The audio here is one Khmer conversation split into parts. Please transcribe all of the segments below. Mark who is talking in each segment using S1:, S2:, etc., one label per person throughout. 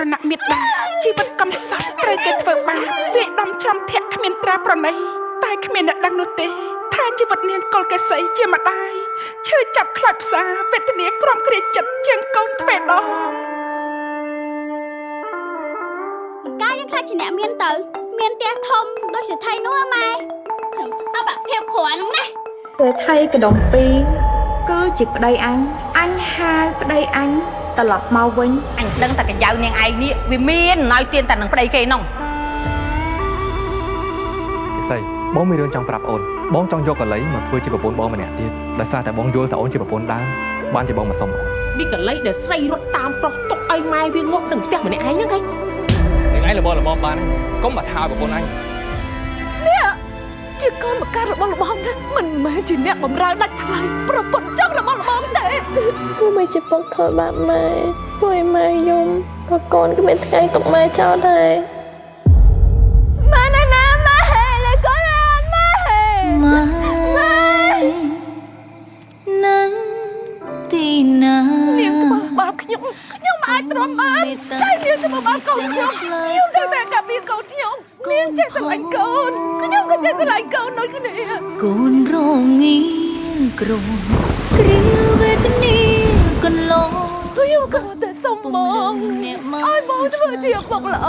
S1: រណៈមេដាជីវិតកំសត់ត្រូវគេធ្វើបាបវាយដំច្រំធាក់គ្មានត្រាប្រណីតែគ្មានអ្នកដឹងនោះទេថាជីវិតនាងកុលកេសីជាម្ដាយឈឺចាប់ខ្លាចផ្សាវេទនាក្រំគ្រាចិត្តជាងកូនទ្វេដង
S2: កាយយើងខ្លាចជាអ្នកមានទៅមានផ្ទះធំដូចសេដ្ឋីនោះម៉ែខ្ញុំស្អប់អាភាពក្រហ្នឹងណា
S3: សេដ្ឋីកដុំពីរគឺជាប្តីអញអញហៅប្តីអញត្រឡប់មកវិញ
S4: អញដឹងតែកញ្ចៅនាងឯងនេះវាមានឲ្យទៀនតែនឹងប្តីគេនោះ
S5: កសីបងមានរឿងចង់ប្រាប់អូនបងចង់យកកលីមកធ្វើជាប្រពន្ធបងម្នាក់ទៀតដោយសារតែបងយល់ថាអូនជាប្រពន្ធដើមបានជាបងមកសុំអូន
S6: មានកលីដែលស្រីរត់តាមប្រុសទុកឲ្យម៉ែវាងាប់នឹងផ្ទះម្នាក់ឯងហ្នឹងឯង
S5: នាងឯងល្មមបានកុំមកថាឲ្យប្រពន្ធអញ
S7: នេះជាកូនបង្កើតរបស់លបងណាមិនមែនជាអ្នកបំរើដាច់ថ្លៃប្រពន្ធចង់របស់លបងទេ
S8: ទោះបីជាពុកធ្វើបាបម៉ែពួកម៉ែយំក៏កូនក៏មានថ្ងៃទុកម៉ែចោលដែរម៉ែណាណាម៉ែលើកូនអត់ម៉ែ
S9: ម៉ែនៅទីណា
S7: នាងធ្វើបាបខ្ញុំខ្ញុំអាចទ្រាំបានតែនាងធ្វើបាបកូនខ្ញុំខ្ញុំត្រូវតែកាប់កូនខ្ញុំនាងចេះស្រឡាញ់កូនខ្ញុំក៏ចេះស្រឡាញ់កូនដូចគ្នា
S9: កូនរងីក្រមគ្រាវេទនាកន្លង
S7: ខ្ញុំក៏តែសុំមកឲ្យមកធ្វើជាពុកល្អ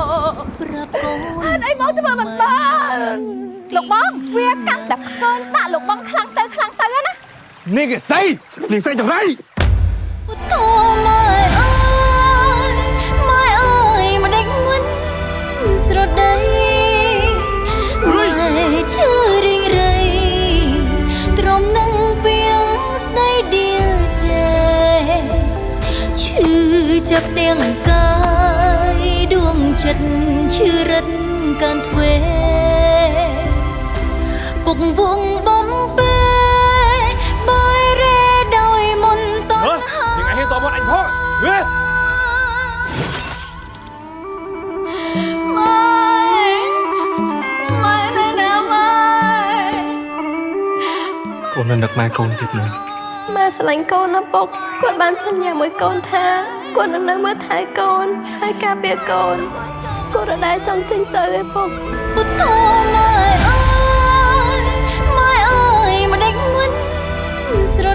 S9: ប្រាប់កូន
S7: អត់អីមកធ្វើមិនបាន
S2: លោកបងវាកាន់តែផ្កើនតាក់លោកបងខ្លាំងទៅខ្លាំងទៅណា
S5: នាងកសីនាងសីចង្រៃ
S9: តោម៉ែអើយម៉ែអើយម្ដេចមិនស្រដីម៉ែឈឺរីងរៃទ្រាំនឹងពីងស្ដីដៀលចេឈឺចាប់ទាំងកាយដួងចិត្តឈឺរិតកានទ្វេពុកវងបំពេបាយរេដោយមុនតន
S5: ហានាងឯងតបអញផងហេ
S9: ម៉ែម៉ែណាណាម៉ែ
S5: កូននៅនឹកម៉ែកូនទៀតមើល
S8: ម៉ែស្រឡាញ់កូនណាពុកគាត់បានសន្យាមួយកូនថាគាត់នឹងនៅមើលថែកូនហើយការពារកូនគាត់រដែរចង់ចេញទៅឯពុក
S9: ពុទ្ធម៉ែអើយម៉ែអើយម្ដេចមិនស្រ